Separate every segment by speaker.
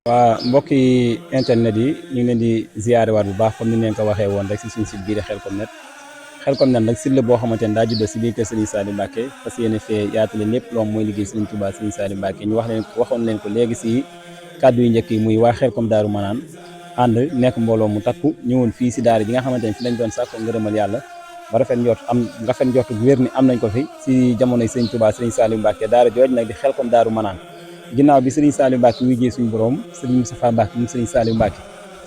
Speaker 1: waa mbokki internet yi ñu ngi leen di ziyaare waat bu baax comme ni leen ko waxee woon rek si suñu site bii di Khelcom Net Khelcom Net nag site la boo xamante ne daa juddoo si biir kër Serigne Saliou Mbacké fas yéene fee yaatale lépp loo mooy liggéey Serigne Touba Serigne Saliou Mbacké ñu waxoon leen ko léegi si kàddu yu njëkk yi muy waa Khelcom Daaru Manaan ànd nekk mbooloo mu takku ñëwoon fii si daara ji nga xamante ne fi lañ doon sàkko ngërëmal yàlla ba rafet njort bu wér ni am nañ ko fi si jamonoy Serigne Touba Serigne Saliou Mbacké daara jooj nag di Khelcom Daaru Manaan ginnaaw bi Serigne Saliou Mbacké wujjee suñu borom Serigne Moustapha Mbacké moom Serigne Saliou Mbacké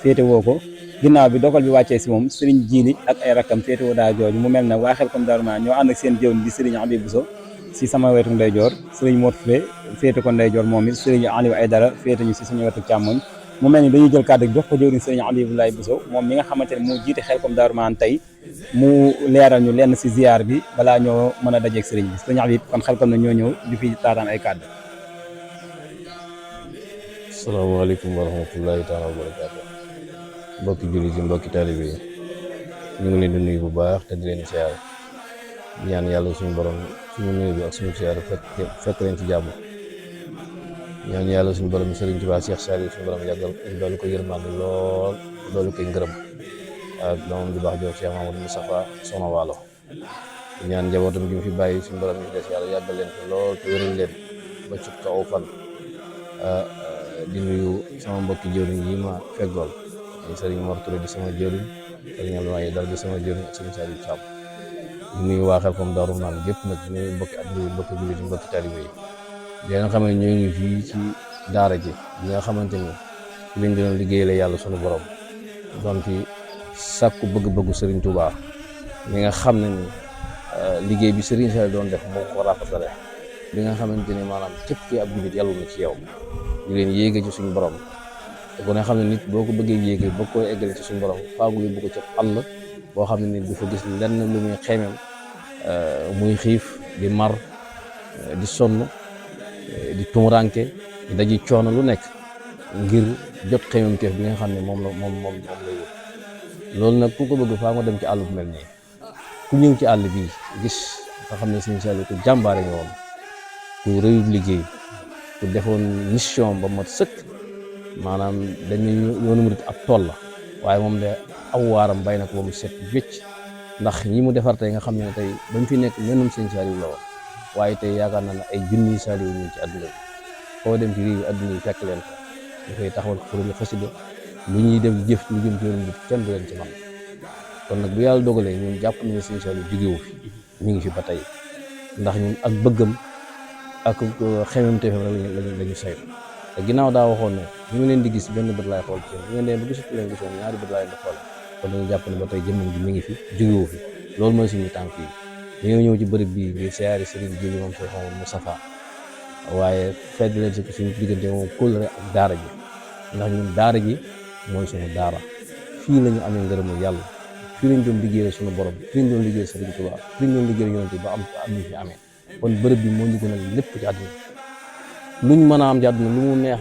Speaker 1: féete woo ko ginnaaw bi dogal bi wàccee si moom Serigne Djili ak ay rakkam féete woo daa jooju mu mel ne waa Khelcom Daaru Manaan ñoo ànd ak seen jëwriñ di Serigne Habib Bousso si sama wetu ndeyjoor Serigne Mor Touré féete ko ndeyjoor moom it Serigne Aliou Aydara féete ñu si suñu wetu càmmoñ mu mel ni dañuy jël kàddu jox ko jëwriñ Serigne Habiboulaye Bousso moom mi nga xamante ne moo jiite Khelcom Daaru Manaan tey mu leeral ñu lenn si ziar bi balaa ñoo mën a dajeeg Serigne bi Serigne Habib kon Khelcom na ñoo ñëw di fi taataan ay kàddu.
Speaker 2: Asalaamaaleykum wa rahmatullahi taala wa barakaatu mbokki jullit yi mbokki taalibe yi ñu ngi leen di nuyu bu baax te di leen siyaar ñaan yàlla suñu borom suñu nuyu bi ak suñu siyaar fekk leen ci jàmm ñaan yàlla suñu borom Serigne Touba Cheikh Saliou suñu borom yàggal doolu ko yërmande lool doolu koy ngërëm ak doomam di baax jox Cheikh Mamadou Moustapha Soxna Waalo ñaan njabootam gi mu fi bàyyi suñu borom ñu des yàlla yàggal leen fi lool te wéral leen ba ci kaw fan di nuyu sama mbokki jëwriñ yi ma feggool Serigne Mor Touré di sama jëwriñ Serigne Aliou Aydara di sama jëwriñ ak Serigne Saliou Thiam di nuyu waa Khelcom Daaru Manaan gépp nag di nuyu mbokki àdduna yi mbokki jullit yi mbokki taalibe yi di nga xam ne ñoo ngi fii ci daara ji bi nga xamante ni fi lañ doon liggéeyale yàlla sunu borom doon fi sàkku bëgg-bëggu Serigne Touba mi nga xam ne ni liggéey bi Serigne Saliou doon def moo ko rafetale bi nga xamante ni maanaam képp ki ab jullit yàlla na ci yow di leen yéege ci suñu borom te ku ne xam ne nit boo ko bëggee yéege ba koy eggale ci suñu borom faagu yóbbu ko ci àll boo xam ne nit du fa gis lenn lu muy xeemeem muy xiif di mar di sonn di tumuranke di daji coono lu nekk ngir jot xeemeem teef bi nga xam ne moom la yóbbu loolu nag ku ko bëgg faa nga dem ci àll bu mel nii ku ñëw ci àll bii gis nga xam ne Serigne Saliou ku jàmbaare nga woon ku rëyub liggéey ku defoon mission ba mot sëkk maanaam dañuy yoonu murit ab tool la waaye moom de aw waaram bay na ko ba mu set wécc ndax ñi mu defar tey nga xam ne tey ba mu fi nekk mennum Serigne Saliou la woon waaye tey yaakaar naa ne ay junniy Saliou ñu ci àdduna bi foo dem ci réew àdduna yi fekk leen ko dafay taxawal kuréelu xasida lu ñuy def jëf lu jëm ci yoonu murit kenn du leen ci man kon nag bu yàlla dogalee ñun jàpp nañu Serigne Saliou jógewu fi ñu ngi fi ba tey ndax ñun ak bëggam ak xemem teefam rek lañu saytu te ginnaaw daa waxoon ne ñu ngi leen di gis benn bët laay xool ci yéen bu ngeen dee ba gisatu leen gisoon ñaari bët laay di xool kon dañu jàpp ne ba tey jëmmam ji mi ngi fi jógewu fi loolu mooy suñu tànk yi dañoo ñëw ci bërëb bii ngir siyaare Serigne Djili moom Cheikh Mamadou Moustapha waaye fedd leen si suñu diggante moom kóllëre ak daara ji ndax ñun daara ji mooy suñu daara fii lañu amee ngërëmu yàlla fii lañ doon liggéeyal suñu borom fii lañ doon liggéeyal Serigne Touba fii lañ doon liggéeyal yonent ba am ñu fi amee kon bërëb bi moo ñu gënal lépp ci àdduna luñ mën a am ci àdduna lu mu neex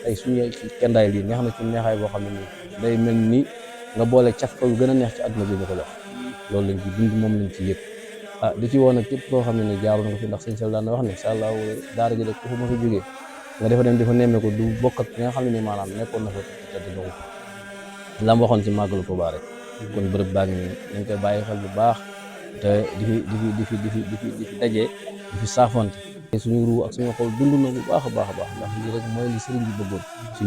Speaker 2: tey suñu kendaay lii neex na ci neexaay boo xam ne nii day mel ni nga boole caf ko gën a neex ci àdduna bi ñu ko jox loolu lañ ci dund moom lañ ci yëg di ci woon nag képp koo xam ne ni jaaroon nga fi ndax sëñ Sall daan na wax ne incha allah daara ji de ku fa ma fa jógee nga defa dem di fa nemmee ko du bokk ak nga xam ne ni maanaam nekkoon na fa te di ñëw lam waxoon ci màggalu Tuubaa rek kon bërëb baa ngi nii dañ koy bàyyi xel bu baax te di fi dajee di fi saafonte suñu ruu ak suñu xol dund na bu baax a baax ndax lii rek mooy li sëriñ bi bëggoon ci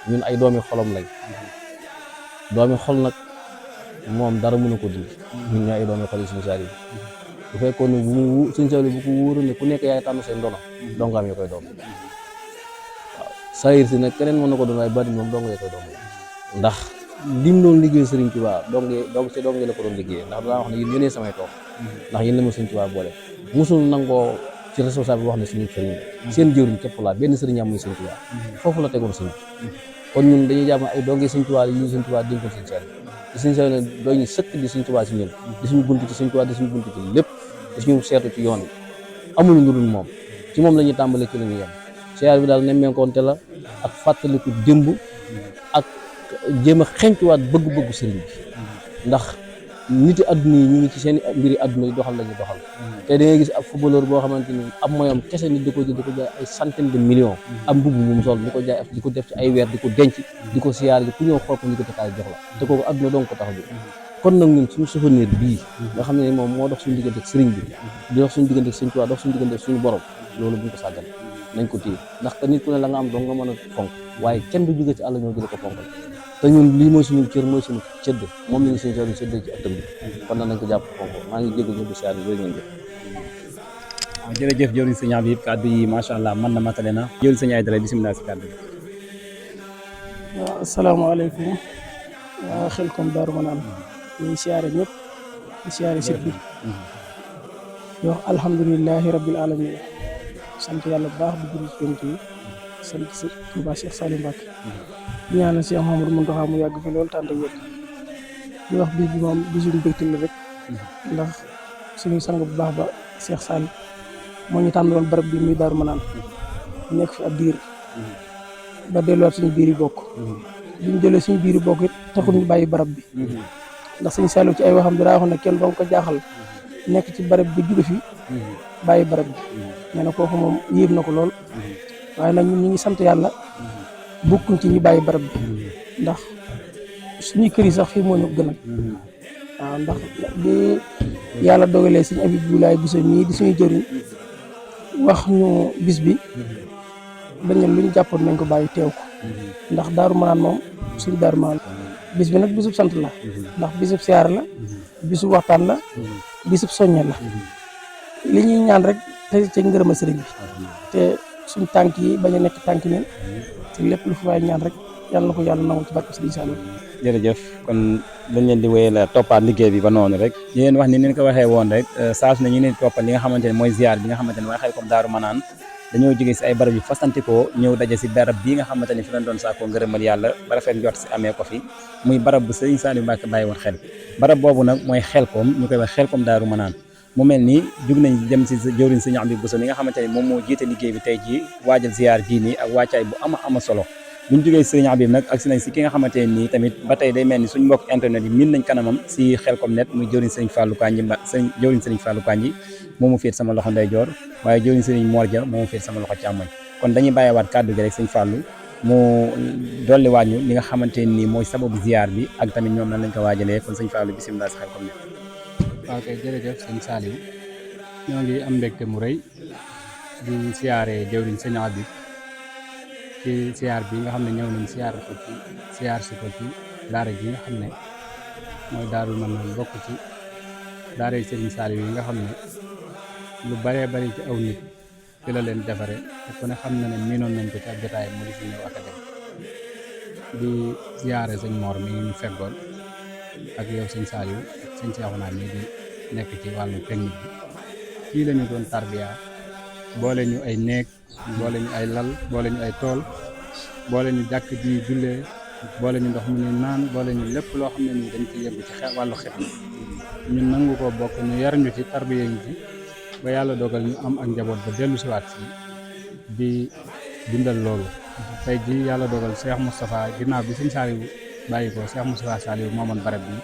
Speaker 2: ñun ay doomi xolam lañ doomi xol nag moom dara mën na ko dindi ñun ñoo ay doomi xol yi suñu Saliou bu fekkoon ne bu suñu Saliou bu ko wóoroon ne ku nekk yaay tànn seen ndono dongaam yi koy doom waaw sayir si nag keneen mën na ko doon waaye bari moom dong yi koy doom ndax lim doon liggéey Serigne Touba dong la ko doon liggéey ndax daa wax ne yéen yéenee samay toog ndax yéen la ma Serigne Touba boole musul nangoo ci responsable bi wax ne suñu sëriñ seen jëwriñ képp laa benn sëriñ am muy Serigne Touba foofu la tegoon sëriñ kon ñun dañuy jàpp ay donge Serigne Touba yi ñu Serigne Touba dénkoon Serigne Saliou di Serigne Saliou ne doy ñu sëkk di Serigne Touba si ñun di suñu bunt ci Serigne Touba di suñu bunt ci lépp di suñu seetu ci yoon bi amul lu dul moom ci moom la ñuy tàmbale ci la ñuy yem siyaar bi daal nemmeekoonte la ak fàttaliku démb ak jéem a xencuwaat bëgg-bëggu sëriñ bi ndax
Speaker 3: niti adduna yi ñu ngi ci seen mbiri adduna yi doxal la ñuy doxal te da ngay gis ab footballeur boo xamante ni ab moyam kese nit di ko jaay ay centaine de millions am mbubb mu sol di ko jaay di ko def ci ay weer di ko denc di ko siyaar ji ku ñëw xool ko ñu ko tekaay jox la te kooku adduna doon ko tax bi kon nag ñun suñu souvenir bii nga xam ne moom moo dox suñu diggante ak sëriñ bi di dox suñu diggante ak sëriñ Tuubaa dox suñu diggante ak suñu borom loolu buñ ko sàggan nañ ko téye ndax te nit ku ne la nga am doo nga mën a fonk waaye kenn du jóge ci àll ñoo jële ko fonkal te ñun lii mooy suñu cër mooy suñu cëdd moom la ñu suñu cër ñu séddee ci ëttam bi kon nag nañ ko jàpp fonk maa ngi jégal ñu di siyaar bi ngeen jëf
Speaker 1: waaw jërëjëf jëwriñ sëñ Habib kàddu yi macha allah man na matale na jëwriñ sëñ Aydara bisimilah si kàddu bi.
Speaker 4: waaw asalaamaaleykum waa Xelcom Daaru Manaan ñu ngi siyaare ñëpp di siyaare sit bi di wax alhamdulilahi rabbil alamin sant yàlla bu baax di juri yonent yi sant si Touba Cheikh Saliou Mbacké di ñaanal Cheikh Mouhamadou Mountakha mu yàgg fi loolu tànn ak wér di wax bis bi moom bisuñu mbégte la rek ndax suñu sang bu baax ba Cheikh Saliou moo ñu tànnaloon barab bi muy Daaru Manaan nekk fi ab diir ba delluwaat suñu biir yi bokk bi ñu jëlee suñu biir yi bokk it taxul ñu bàyyi barab bi ndax suñu Saliou ci ay waxam dinaa wax ne kenn doon ko jaaxal nekk ci barab bi jóge fi bàyyi barab bi nee na kooku moom yéem na ko lool waaye nag ñun ñu ngi sant yàlla bokkuñ ci ñu bàyyi barab bi ndax suñuy kër yi sax fii moo ñu gënal waaw ndax bi yàlla dogalee suñu Abibulaay Buso mii di suñu jëriñ wax ñu bis bi dañu lu ñu jàppoon nañ ko bàyyi teew ko ndax Daaru Manaan moom suñu Daaru Manaan bis bi nag bisub sant la ndax bisub siyaar la bisub waxtaan la bisub soññe la li ñuy ñaan rek te ca ngërëma sëriñ bi te suñ tànk yi bañ a nekk tànk neen te lépp lu fi waay ñaan rek yàlla na ko yàlla nangu ci barke sëriñ Saliou.
Speaker 1: jërëjëf kon dañ leen di wéyal toppaat liggéey bi ba noonu rek ñu leen wax ni leen ko waxee woon rek saa su ne ñu leen toppal li nga xamante ne mooy ziar bi nga xamante ne mooy Xelcom Daaru Manaan dañoo jógee si ay barab yu fasantikoo ñëw daje si barab bii nga xamante ne fi lañ doon saakoo ngërëmal yàlla ba rafet njort si amee ko fi muy barab bu sëriñ Saliou Mbacké bàyyi woon xel barab boobu nag mooy Xelcom ñu koy wax Xelcom Daaru Manaan mu mel ni jug nañ dem si jëwriñ sëñ Habib Bousso mi nga xamante ne moom moo jiite liggéey bi tey jii waajal ziar jii nii ak wàccaay bu ama solo buñ jógee sëriñ Habib nag ak si nañ si ki nga xamante ne nii tamit ba tey day mel ni suñ mbokk internet yi miin nañ kanamam si Xelcom net muy jëwriñ sëriñ Fallou Kandji jëwriñ sëriñ Fallou Kandji moomu féet sama loxo ndeyjoor waaye jëwriñ sëriñ Mor Dia moomu féet sama loxo càmmoñ kon dañuy bàyyiwaat kàddu gi rek sëñ Fallou mu dolliwaat ñu li nga xamante ne nii mooy sababu ziar bi ak tamit ñoom nan lañ ko waajalee kon sëñ Fallou bisimilah si Xelcom net.
Speaker 5: waaw kay jërëjëf sëñ Saliou ñoo ngi am mbégte mu rëy di siyaare jëwriñ sëñ Habib ci siyaar bi nga xam ne ñëw nañ siyaar si ko ci daara ji nga xam ne mooy Daaru Manaan bokk ci daara yi sëriñ Saliou yi nga xam ne lu baree bari ci aw nit ci la leen defare te ku ne xam na ne miinoon nañ ko ci ab jotaay mu di fi ñëw ak a dem di siyaare sëñ Mor mi ñu feggoon ak yow sëñ Saliou ak sëñ Cheikhouna mi di nekk ci wàllu technique bi fii la ñu doon tarbiya boole ñu ay néeg boole ñu ay lal boole ñu ay tool boole ñu jàkk ji jullee boole ñu ndox mu ñu naan boole ñu lépp loo xam ne nii dañ ci yëngu ci wàllu xet ñun nangu ko bokk ñu yar ñu ci tarbiya ñu ci ba yàlla dogal ñu am ak njaboot ba dellu siwaat fii di dundal loolu tey ji yàlla dogal Cheikh Moustapha ginnaaw bi sëñ Saliou bàyyi ko Cheikh Moustapha Saliou moomoon barab bi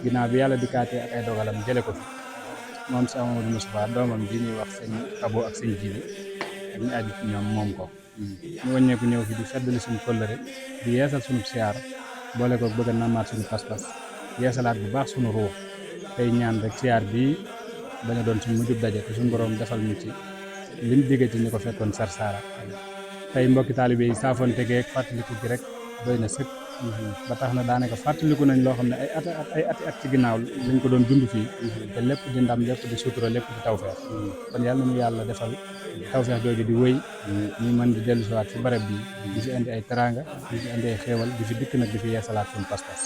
Speaker 5: ginnaaw bi yàlla dikkaatee ak ay dogalam jële ko fi moom Cheikh Mamadou Moustapha doomam ji ñuy wax sëñ Abo ak sëñ Jili ak ñu aju ci ñoom moom ko ñu wàññeeku ñëw fi di feddali suñu kóllëre di yeesal suñu siyaar boole ko bëgg a namaat suñu pas-pas yeesalaat bu baax suñu ruux tey ñaan rek siyaar bii bañ a doon suñu mujjub daje te suñu borom defal ñu ci liñ digge ci ñu ko fekkoon Sarsara tey mbokki taalibe yi saafonte geeg fàttaliku gi rek doy na sëkk ba tax na daanaka fàttaliku nañ loo xam ne ay ati at ci ginnaaw lañ ko doon dund fii te lépp di ndam lépp di sutura lépp di tawfeex kon yàlla nañu yàlla defal tawfeex jooju di wéy ñu mën di dellu siwaat fi barab bi di fi indi ay teraanga di fi indi ay xéewal di fi dikk nag di fi yeesalaat suñu pas-pas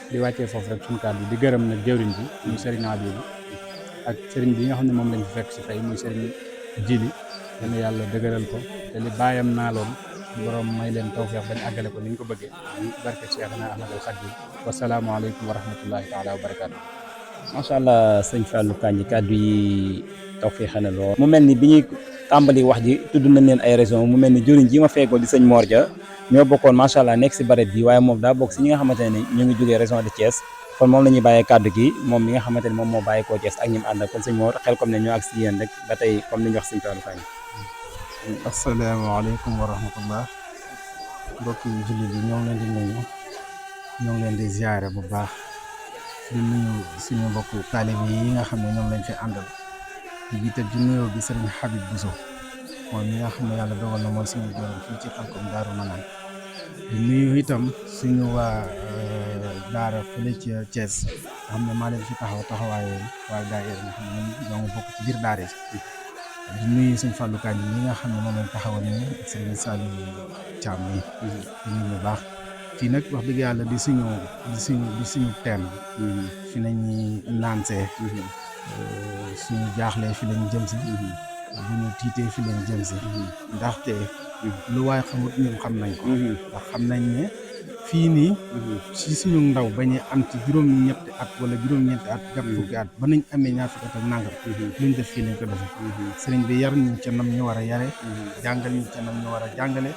Speaker 5: di wàccee foofu rek suñu kàddu di gërëm nag jëwriñ bi muy Serigne Habib ak Serigne bi nga xam ne moom lañ fi fekk si tey muy Serigne Jili dana yàlla dëgëral ko te li baayam naaloon borom may leen tawfeex bañ àggale ko ni ñu ko bëggee barke Cheikhna Ahmadul Khadim wasalaamaaleykum wa rahmatullahi taala wa barakaatu.
Speaker 1: macha allah sëñ Fallou Kandji kàddu yi tawfeex na lool. mu mel ni bi ñuy tàmbali wax ji tudd nañ leen ay raison mu mel ni jëriñ ji ma fekkoo di sëñ Mor Dia ñoo bokkoon macha allah nekk si barab bi waaye moom daa bokk si ñi nga xamante ne ñu ngi jógee région de Thiès kon moom la ñuy bàyyee kàddu gi moom mi nga xamante ne moom moo bàyyi koo Thiès ak ñi mu àndal kon sëñ Mor Xelcom ne ñoo ak si yéen rek ba tey comme ni ñu wax sëñ Fallou Faye.
Speaker 6: asalaamaaleykum wa rahmatullah mbokki jullit yi ñoo ngi leen di nuyu ñoo ngi leen di ziare bu baax di nuyu suñu mbokku taalibe yi nga xam ne ñoom lañ fi àndal di jiital ci nuyoo bi sëriñ Habib Bousso moom mi nga xam ne yàlla dogal na mooy suñu doom fii ci Xelcom Daaru Manaan di nuyu itam suñu waa daara fële ci Thiès nga xam ne maa leen fi taxawaayu waa daayira nga xam ne ñoo bokk ci biir daara di nuyu sëñ Fallou Kañ mi nga xam ne moom lañ taxawal nii ak sëñ Saliou Thiam mi di nuyu bu baax fii nag wax dëgg yàlla di suñu teen fi nañuy naansee suñu jaaxlee fi lañ jëm si bu ñu tiitee fi lañ jëm si ndaxte lu waay xamut ñun xam nañ ko ndax xam nañ ne fii nii si suñu ndaw bañu am ci juróom-ñetti at wala juróom-ñeenti at jàpp fukki at ba nañ amee ñaar fukki at ak nangam luñ def fii lañ ko defee sëriñ bi yar ñu ca nam ñu war a yare jàngal ñu ca nam ñu war a jàngale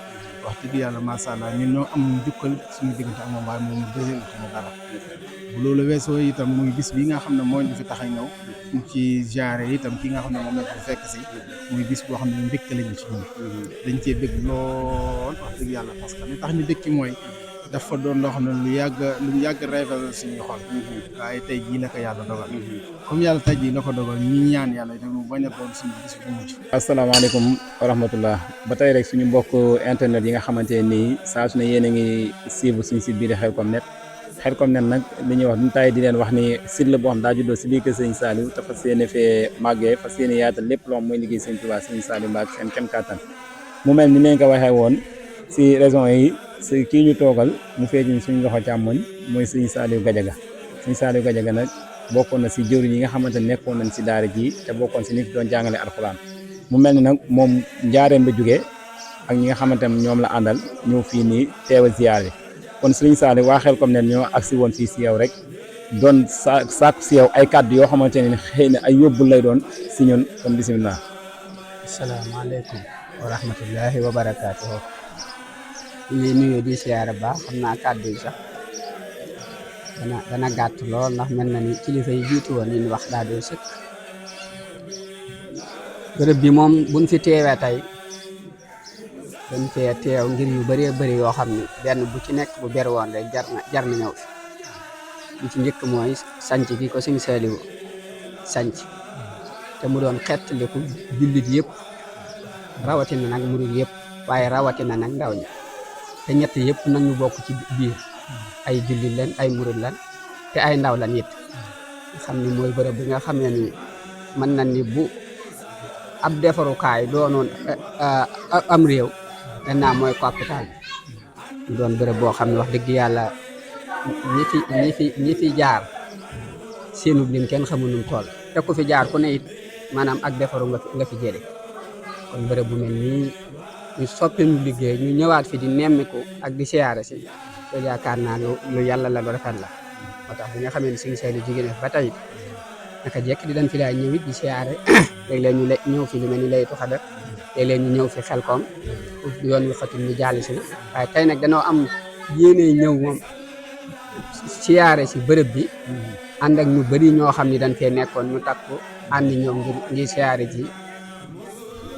Speaker 6: wax dëgg yàlla macha allah ñun ñoo am njukkal suñu diggante ak moom waaye moom dëgg suñu dara bu loolu weesoo itam muy bis bi nga xam ne moo ñu fi tax a ñëw ñu ci jaare itam ki nga xam ne moom lañ ko fekk si muy bis boo xam ne mbégte lañu ci ñun dañ cee bég lool wax dëgg yàlla parce que li tax ñu dëkk ci mooy dafa doon loo xam ne lu yàgg rêve suñu xol waaye tey jii la ko yàlla dogal comme yàlla tey jii la ko dogal ñi ñaan yàlla itam mu bañ a doon suñu bis bu mujj.
Speaker 1: asalaamaaleykum wa rahmatullah ba tey rek suñu mbokk internet yi nga xamante ne nii saa su ne yéen a ngi suivre suñu site bii di Xelcom Net Xelcom Net nag li ñuy wax duñu taay di leen wax ni site la boo xam daa juddoo si biir kër Sëñ Saliou te fas yéene fee màggee fas yéene yaatal lépp loo xam mooy liggéey Sëñ Tuubaa Sëñ Saliou Mbacke seen kem kàttan mu mel ni leen ko waxee woon si raison yi si kii ñu toogal mu feeñu suñu loxo càmmoñ mooy Sëñ Saliou Gadiaga Sëñ Saliou Gadiaga nag bokkoon na si jëwriñ yi nga xamante ne nekkoon nañ si daara ji te bokkoon si nit doon jàngale alxuraan mu mel ni nag moom njaareem ba jógee ak ñi nga xamante ne ñoom la àndal ñëw fii nii teew a ziyaare kon Sëñ Saliou waa Xelcom Net ñoo agsi woon fii si yow rek doon sàkku si yow ay kàddu yoo xamante ne xëy na ay yóbbul lay doon si ñun kon bisimilah.
Speaker 7: asalaamaaleykum wa rahmatullahi wa barakaatuhu. ñu nuyoo di siyaare baax xam naa kàddu yi sax dana gàtt lool ndax mel na ni kilifa yi jiitu woon yi ñu wax daa doo sëkk bërëb bi moom buñ fi teewee tey dañ fee teew ngir yu bëree bëri yoo xam ni benn bu ci nekk bu ber woon rek jar na ñëw fi li ci njëkk mooy sanc gi ko Sëñ Saliou sanc te mu doon xettaliku jullit yëpp rawatina nag murid yëpp waaye rawatina nag ndaw ñi te ñett yëpp nag ñu bokk ci biir ay jullit leen ay murid lan te ay ndaw lan it xam ni mooy bërëb bi nga xamee ni mën na ni bu ab defarukaay doonoon am réew danaa mooy capital bi doon bërëb boo xam ne wax dëgg yàlla ñi fi jaar seenub lim kenn xamul num toll te ku fi jaar ku ne it maanaam ak defaru nga fi jële kon bërëb bu mel nii ñu soppi ñu liggéey ñu ñëwaat fi di nemmiku ak di siyaare si loolu yaakaar naa lu yàlla la lu rafet la moo tax bi nga xamee ne Sëñ Saliou jigéen ba tey naka jekk di dañ fi daay ñëw it di siyaare léeg-léeg ñu ñëw fi lu mel ni laytu xadar léeg-léeg ñu ñëw fi Xelcom yoon wi xatul ñu jàll si waaye tey nag danoo am yéene ñëw moom siyaare si bërëb bi ànd ak ñu bëri ñoo xam ni dañ fee nekkoon ñu takku ànd ñoom ngir siyaare ji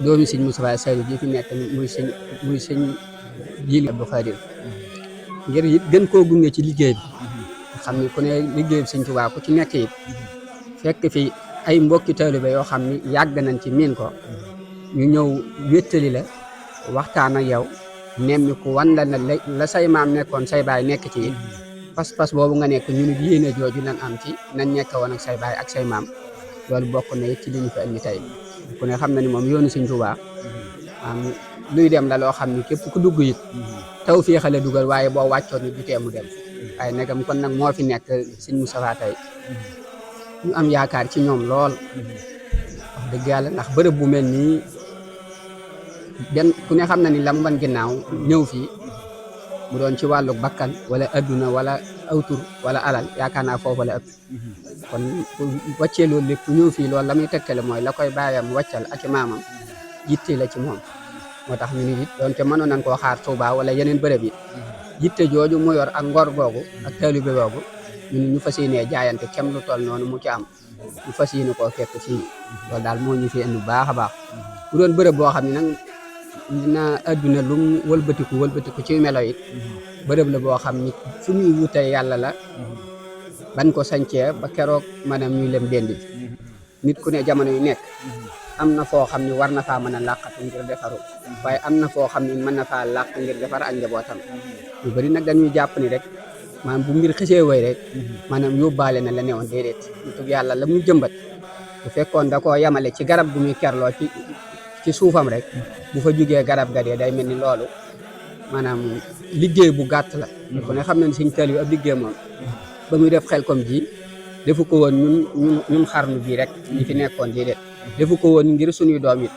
Speaker 7: doomi Sëñ Moustapha Saliou ji fi nekk muy sëñ Jili Abdou Khadir ngir it gën koo gunge ci liggéey bi xam ni ku ne liggéey bi Sëñ Tuubaa ku ci nekk it fekk fi ay mbokki taalibe yoo xam ni yàgg nañ ci miin ko ñu ñëw wéttali la waxtaan ak yow nemmi ku wan la la say maam nekkoon say baay nekk ci it pas-pas boobu nga nekk ñu nit yéene jooju lan am ci nañ nekk woon ak say baay ak say maam loolu bokk na it ci li ñu fi andi tey ku ne xam na ni moom yoonu Sëñ Tuubaa luy dem la loo xam ni képp ku dugg it taw fii xale dugal waaye boo wàccoon ni du tee mu dem waaye negam kon nag moo fi nekk Sëñ Moustapha tey ñu am yaakaar ci ñoom lool wax dëgg yàlla ndax bërëb bu mel nii benn ku ne xam na ni la mu wan ginnaaw ñëw fii mu doon ci wàllu bakkan wala adduna wala awtur wala alal yaakaar naa foofu la ëpp kon wàccee loolu lépp ñëw fii loolu la muy tegtale mooy la koy bàyyam wàccal ak i maamam yitte la ci moom moo tax ñu nit it doonte mënoon nañ koo xaar Touba wala yeneen bërëb yi yitte jooju mu yor ak ngor googu ak taalibe googu ñun ñu fas yéenee jaayante kem lu toll noonu mu ci am ñu fas yéene koo fekk fii loolu daal moo ñu fi indi bu baax a baax bu doon bërëb boo xam ne nag dina adduna lu mu wëlbatiku ci melo it bërëb la boo xam ni fu ñuy wute yàlla la ban ko sancee ba keroog maanaam ñuy lem dend bi nit ku ne jamono yu nekk am na foo xam ne war na faa mën a làqatu ngir defaru waaye am na foo xam ne mën na faa làq ngir defar ak njabootam ñu bëri nag dañuy jàpp ni rek maanaam bu mbir xësee woy rek maanaam yóbbaale na la newoon déedéet nitug yàlla la mu jëmbat bu fekkoon da koo yamale ci garab gu muy kerloo ci suufam rek bu fa jugee garab ga dee day mel ni loolu maanaam liggéey bu gàtt la ku ne xam na ne Sëñ Saliou ab liggéey moom ba muy def Xelcom ji defu ko woon ñun xarnu bii rek ñi fi nekkoon déedéet defu ko woon ngir suñuy doom it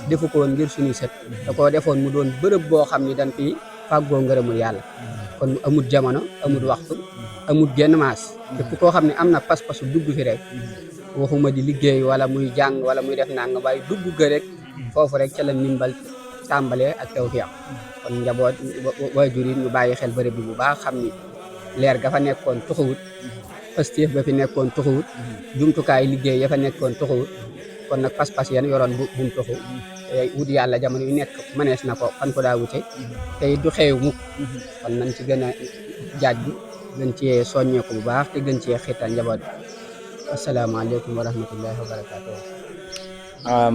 Speaker 7: defu ko woon ngir suñuy sët da koo defoon mu doon bërëb boo xam ni dañ fi fàggoo ngërëmul yàlla kon amul jamono amul waxtu amul genn maas képp koo xam ne am na pas-pasu dugg fi rek waxuma di liggéey wala muy jàng wala muy def nanga waaye dugg ga rek foofu rek ca la ndimbal tàmbalee ak tawfiq kon njaboot waajur yi ñu bàyyi xel bërëb bi bu baax xam ni leer ga fa nekkoon tuxuwut pastéef ba fi nekkoon tuxuwut jumtukaay liggéey ya fa nekkoon tuxuwut kon nag pas-pas yan yoroon bu mu tuxu wut yàlla jamono yu nekk mënees na ko fan ko daa wute te du xeew mukk kon nañ ci gën a jaaj bi gën cee soññeeku bu baax te gën cee xiital njaboot bi asalaamaaleykum wa rahmatullahi wa barakatuh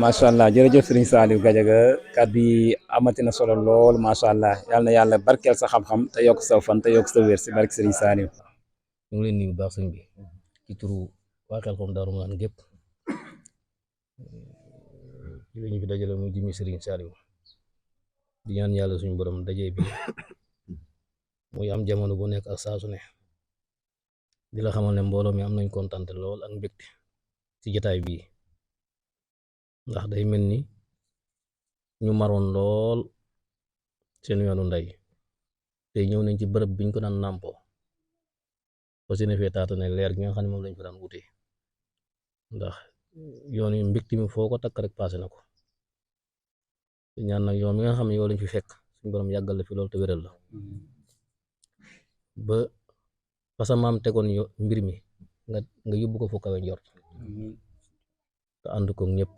Speaker 1: macha allah jërëjëf Serigne Saliou Gadiaga kàddu yi amati na solo lool macha allah yal na yàlla barkeel sa xam-xam te yokk sa fan te yokk sa wér si barke Serigne Saliou.
Speaker 3: ñu ngi leen nuyu bu baax sëñ bi ci turu waa Xelcom Daaru Manaan gépp ci la ñu fi dajale muy jëmmi Serigne Saliou di ñaan yàlla suñu borom daje bi muy am jamono bu nekk ak saa su ne di la xamal ne mbooloo mi am nañ kontante lool ak mbégte ci jotaay bii ndax day mel ni ñu maroon lool seen yoonu ndey te ñëw nañ ci bërëb biñ ko daan nàmpoo parce que ne fee taata ne leer gi nga xam ne moom lañ fa daan wutee ndax yoon yi mbégte mi foo ko takk rek passé na ko te ñaan nag yoon mi nga xam ne yow lañ fi fekk suñu borom yàggal la fi loolu te wéral la ba parce que maam tegoon mbir mi nga yóbbu ko fu kawe njort te ànd ko ñëpp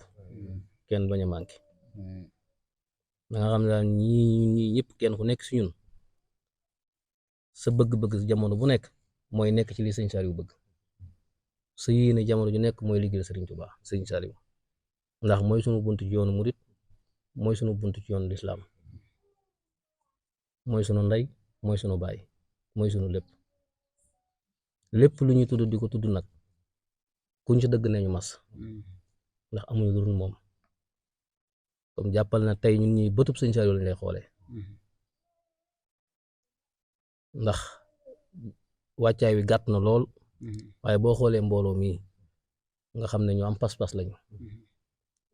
Speaker 3: kenn bañ a manqué da nga xam ne daal ñii ñëpp kenn ku nekk si ñun sa bëgg-bëgg si jamono bu nekk mooy nekk ci li sëñ Saliou bëgg sa yéene jamono ju nekk mooy liggéeyal Sëriñ Tuubaa sëñ Saliou ndax mooy sunu buntu ci yoonu murit mooy sunu buntu ci yoonu lislaam mooy sunu ndey mooy sunu baay mooy sunu lépp lu ñuy tudd di ko tudd nag kuñ ci dëgg nañu mas ndax amuñu lu dul moom comme jàppal na tey ñun ñuy bëtub sëñ Saliou lañ lay xoolee ndax wàccaay wi gàtt na lool waaye boo xoolee mbooloo mii nga xam ne ñu am pas-pas lañu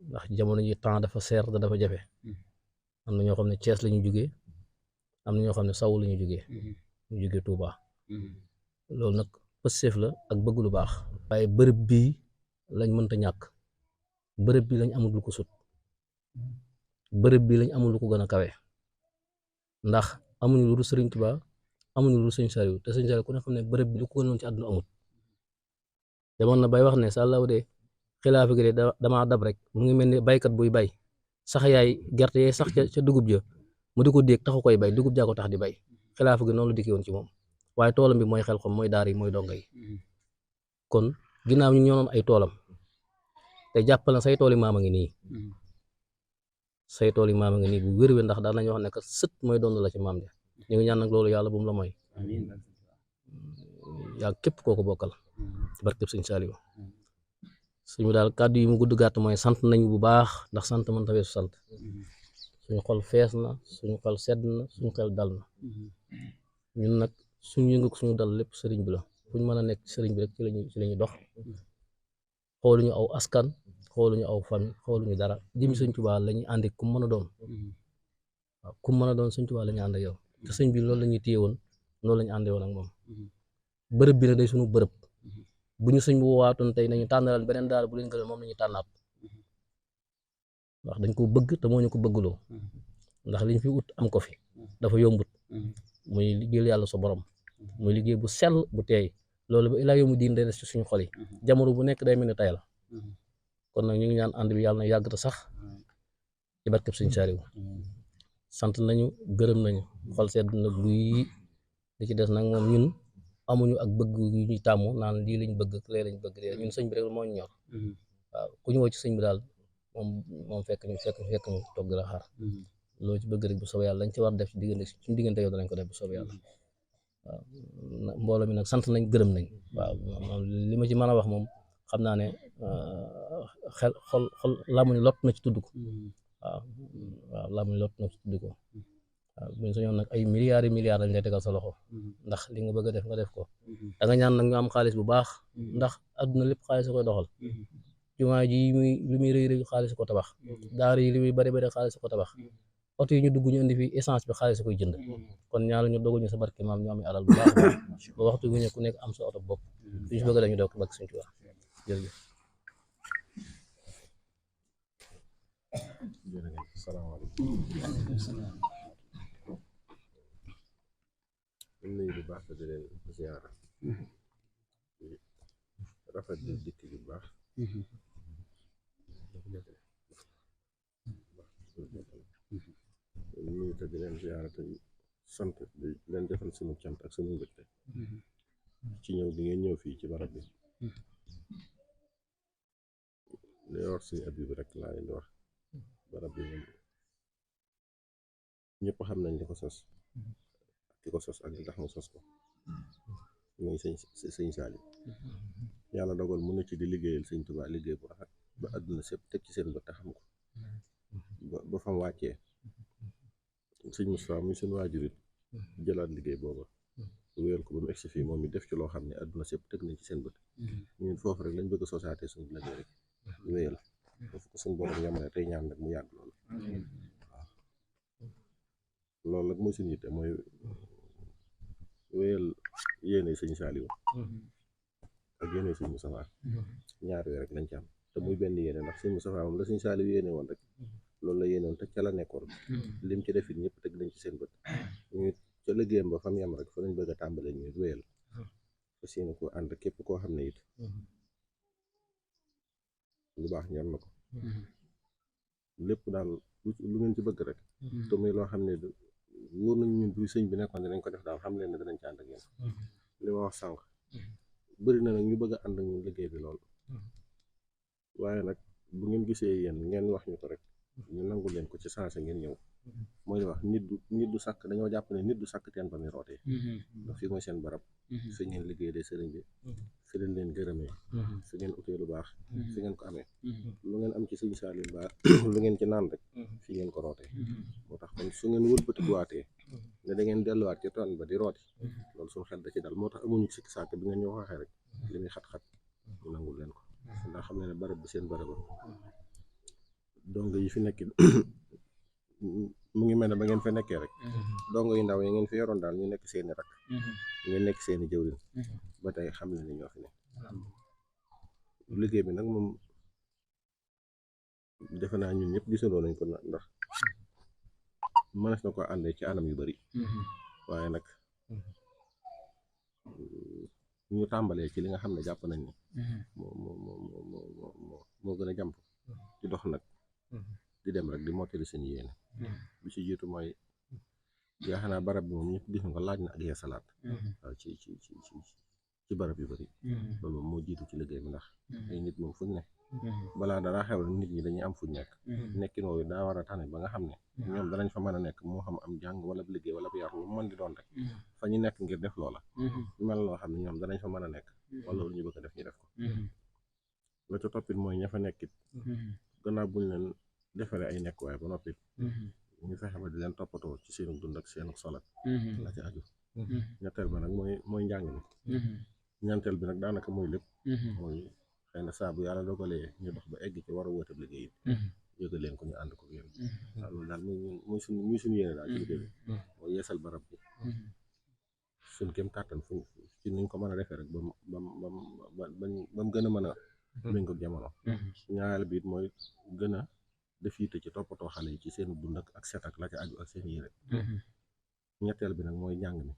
Speaker 3: ndax jamono ji temps dafa seer te dafa jafe am na ñoo xam ne Cees lañu jugee am na ñoo xam ne saw lañu jugee ñu jugee Touba loolu nag pësseef la ak bëgg lu baax waaye bërëb bii lañ mënta ñàkk bërëb bi lañ amul lu ko sut bërëb bi lañ amul lu ko gën a kawe ndax amuñu lu dul Sëriñ Tuubaa amuñu lu dul Sëñ Saliou te Sëñ Saliou ku ne xam ne bërëb bi lu ko gënoon ci àdduna amut demoon na bay wax ne sàllaw de xilaafa gi de damaa dab rek mu ngi mel ni baykat buy bay sax yaay gerte yee sax ca dugub ja mu di ko déeg taxu koy bay dugub jaa ko tax di bay xilaafa gi noonu la dikkee woon ci moom waaye toolam bi mooy Xelcom mooy daara yi mooy donga yi kon ginnaaw ñu ñoonoon ay toolam te jàppal na say tooli maama ngi nii say tooli maama ngi nii bu wér-wér ndax daan nañu wax ne que sët mooy doon la ci maam ja ñu ngi ñaan nag loolu yàlla bu mu la mooy yaa képp koo ko bokkal ci barkeb Sëñ Saliou suñu daal kàddu yi mu gudd gàtt mooy sant nañu bu baax ndax sant mën ta weesu sant suñu xol fees na suñu xol sedd na suñu xel dal na ñun nag suñu yëngu suñu dal lépp sëriñ bi la fu ñu mën a nekk sëriñ bi rek ci lañuy dox xooluñu aw askan xooluñu aw famille xooluñu dara jëmi Sëñ Tuubaa la ñuy àndi ku mën a doon waaw ku mën a doon Sëñ Tuubaa la ñuy ànd ak yow te sëñ bi loolu la ñuy téye woon loolu la ñu àndee woon ak moom bërëb bi nag day suñu bërëb bu ñu sëñ bu waatoon tey nañu tànnalal beneen daal bu leen gënal moom la ñuy tànnaat ndax dañ ko bëgg te moo ñu ko bëggloo ndax liñ fi ut am ko fi dafa yombut muy liggéeyal yàlla sa borom muy liggéey bu sell bu teey loolu ba ilaa yomu diin day des ci suñu xol yi jamono bu nekk day mel ni tey la kon nag ñu ngi ñaan ànd bi yàlla na yàgg te sax ci barkeb Sëñ Saaliw sant nañu gërëm nañu xol sedd na guy li ci des nag moom ñun amuñu ak bëgg yu ñuy tàmmu naan lii lañ bëgg lee lañ bëgg de ñun sëñ bi rek moo ñu ñor waaw ku ñu woo ci sëñ bi daal moom fekk ñu toog di la xaar loolu ci bëgg rek bu soobee yàlla lañ ci war def ci diggante yow danañ ko def bu soobee yàlla waaw mbooloo mi nag sant nañ gërëm nañ waaw li ma ci mën a wax moom xam naa ne xol làmmiñ lott na ci tudd ko waaw làmmiñ lott na ci tudd ko waaw buñ sañoon nag ay milliards lañ lay tegal sa loxo ndax li nga bëgg a def nga def ko da nga ñaan nag ñu am xaalis bu baax ndax adduna lépp xaalis koy doxal jumaa ji li muy rëy xaalis ko tabax daara yi li muy bari xaalis ko tabax oto yi ñu dugg ñu indi fi essence bi xaalis koy jënd kon ñaala ñu dogal ñu sa barke maam ñu am alal bu baax ba waxtu gu ñu ku nekk am sa oto bopp suñu bëgg dañu doog bak suñu Tuubaa jërëjëf
Speaker 8: salaamaaleykum ñu nuyu bu baax di leen ziyaara rafet di dikk bu baax nuyu te di leen ziyaara te sant di leen defal suñu cant ak suñu mbégte ci ñëw bi ngeen ñëw fii ci barab bi li war suñu abi bi rek laa leen di wax barab bi moom ñëpp xam nañ li ko sos ki ko sos ak li tax mu sos ko muy sëñ Saaliw yàlla dogal mu ne ci di liggéeyal sëñ Tuubaa liggéey bu rafet ba àdduna sépp teg ci seen bët te xam ko ba fam wàccee sëñ Mustafaa muy seen waajurit jëlaat liggéey booba wéyal ko ba mu egsi fii moom mi def ci loo xam ne àdduna sépp teg nañ ci seen bët ñun foofu rek lañ bëgg a sosaate suñu liggéey rek wéyal foofu ko suñu borom yamale tey ñaan nag mu yàgg loolu waaw loolu nag mooy suñu yitte mooy wéyal yéene sëñ Saaliw ak yéene sëñ Mustafaa ñaar yooyu rek lañ ci am te muy benn yéene ndax sëñ Mustafaa moom la sëñ Saaliw yéene woon rek loolu la yéene woon te ca la nekkoon lim ci defit ñëpp teg nañ ci seen bët ñu ca liggéeyam ba fa mu yem rek fa lañ bëgg a tàmbale ñu wéyal fas yéene ko ànd képp koo xam ne it lu baax ñor na ko lépp daal lu ngeen ci bëgg rek te muy loo xam ne wóor nañu ñun bu sëñ bi nekkoon dinañ ko def daal xam leen ne danañ ci ànd ak yéen li ma wax sànq bëri na nag ñu bëgg a ànd ak ñun liggéey bi loolu waaye nag bu ngeen gisee yéen ngeen wax ñu ko rek ñu nangu leen ko ci sensé ngeen ñëw mooy li wax nit du sàkk dañoo jàpp ne nit du sàkk teen ba muy rootee ndax fii mooy seen barab fi ngeen liggéey de sëriñ bi fi leen leen gërëmee fi ngeen utee lu baax fi ngeen ko amee lu ngeen am ci sëñ Saaliw baax lu ngeen ci naan rek fi ngeen ko rootee moo tax kon su ngeen wëlbatikuwaatee ne da ngeen delluwaat ci toon ba di rooti loolu suñu xel da ci dal moo tax amuñu sikki sàkk bi ngeen ñu waxee rek li muy xat-xat ñu nangul leen ko ndax xam ne barab bi seen barab dongo yi fi nekk mu ngi mel ne ba ngeen fa nekkee rek dongo yu ndaw yi ngeen fi yoroon daal ñu nekk seeni rak ngeen nekk seeni jëwriñ ba tey xam ne ni ñoo fi nekk liggéey bi nag moom defe naa ñun ñëpp gisandoo nañ ko ndax mënees na ko àndee ci anam yu bari waaye nag ñu tàmbalee ci li nga xam ne jàpp nañ ne moo gën a jàmp ci dox nag di dem rek di mottali seen yéene bi ci jiitu mooy yaakaar naa barab bi moom ñëpp gis nga ko laaj na ak yeesalaat waaw ci barab yu bari loolu moom moo jiitu ci liggéey bi ndax ay nit moom fuñ ne balaa dara xew nit ñi dañuy am fuñ nekk nekkin woowu daa war a tane ba nga xam ne ñoom danañ fa mën a nekk moo xam am jàng wala liggéey wala bu yar lu mën di doon rek fa ñu nekk ngir def loola mel loo xam ne ñoom danañ fa mën a nekk wala lu ñu bëgg a def ñu def ko la ca toppit mooy ña fa nekkit gannaaw buñ leen defaree ay nekkuwaay ba noppi ñu fexe ba di leen toppatoo ci seenu dund ak seenu solat la ci aju ñetteel ba nag mooy njàng mi ñeenteel bi nag daanaka mooy lépp mooy xëy na saa bu yàlla dogalee ñu dox ba egg ci war a woote liggéey yëgal leen ko ñu ànd ko yéen waaw loolu daal muy suñu yéene daal ci liggéey bi mooy yeesal barab bi suñ kéem kàttan fu ci niñ ko mën a defee rek ba mu gën a mën a méngoo ak jamono ñaareel bi it mooy gën a def yitte ci toppatoo xale yi ci seen dund ak set ak la ca aju ak seen yére ñetteel bi nag mooy njàng mi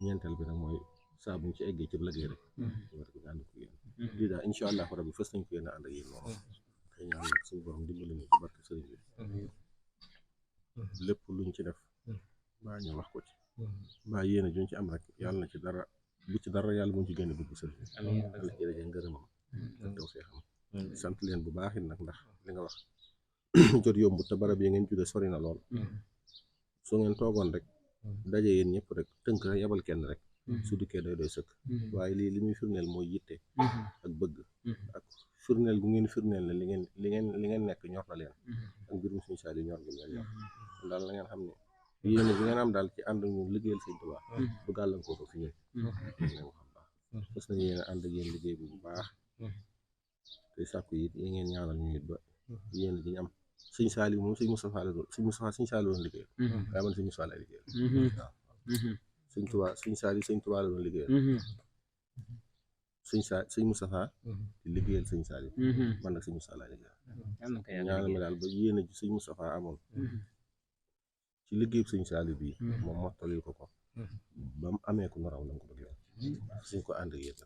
Speaker 8: ñeenteel bi nag mooy saa buñ ci eggee ci liggéey rek war ko ànd ko yéen lii daal incha allah rabbi fës nañ ko yéen a ànd ak yéen moom xëy ñaan nag suñu borom dimbali ñu ci barke sëriñ bi lépp luñ ci def mbaa ñu wax ko ci mbaa yéen a juñ ci am rek yàlla na ci dara bu ci dara yàlla buñ ci génne dugg sëriñ bi yàlla ci dajee ngërëmam ak taw fee xam sant leen bu baax it nag ndax li nga wax jot yombut te barab yi ngeen jóge sori na lool su ngeen toogoon rek daje yéen ñëpp rek tënk rek yabal kenn rek su dikkee doy sëkk waaye lii li muy firneel mooy yitte ak bëgg ak firneel gu ngeen firneel ne li ngeen nekk ñor na leen ak mbirum suñu saali ñor gi leen ñor daal la ngeen xam ne yéen bi ngeen am daal ci ànd ñu liggéeyal Sëñ Tuubaa bu gàllankoor ko fi ñun ngeen ko xam baax parce que yéen ànd ak yéen liggéey bi bu baax te sàkku it yi ngeen ñaanal ñu it ba yéen di ñu am Sëñ Saali moom Sëñ Moustapha la doon Sëñ Saali doon liggéeyal waaye man Sëñ Moustapha lay liggéeyal waaw Sëñ Tuubaa Sëñ Saali Sëñ Tuubaa la doon liggéeyal Sëñ Moustapha di liggéeyal Sëñ Saali man nag Sëñ Moustapha lay liggéeyal ñaanal ma daal ba yéen a ji Sëñ Moustapha amoon ci liggéey Sëñ Saali bii moom mottalil ko ba mu amee ko nu raw la ko bëggee suñ ko ànd ak yéen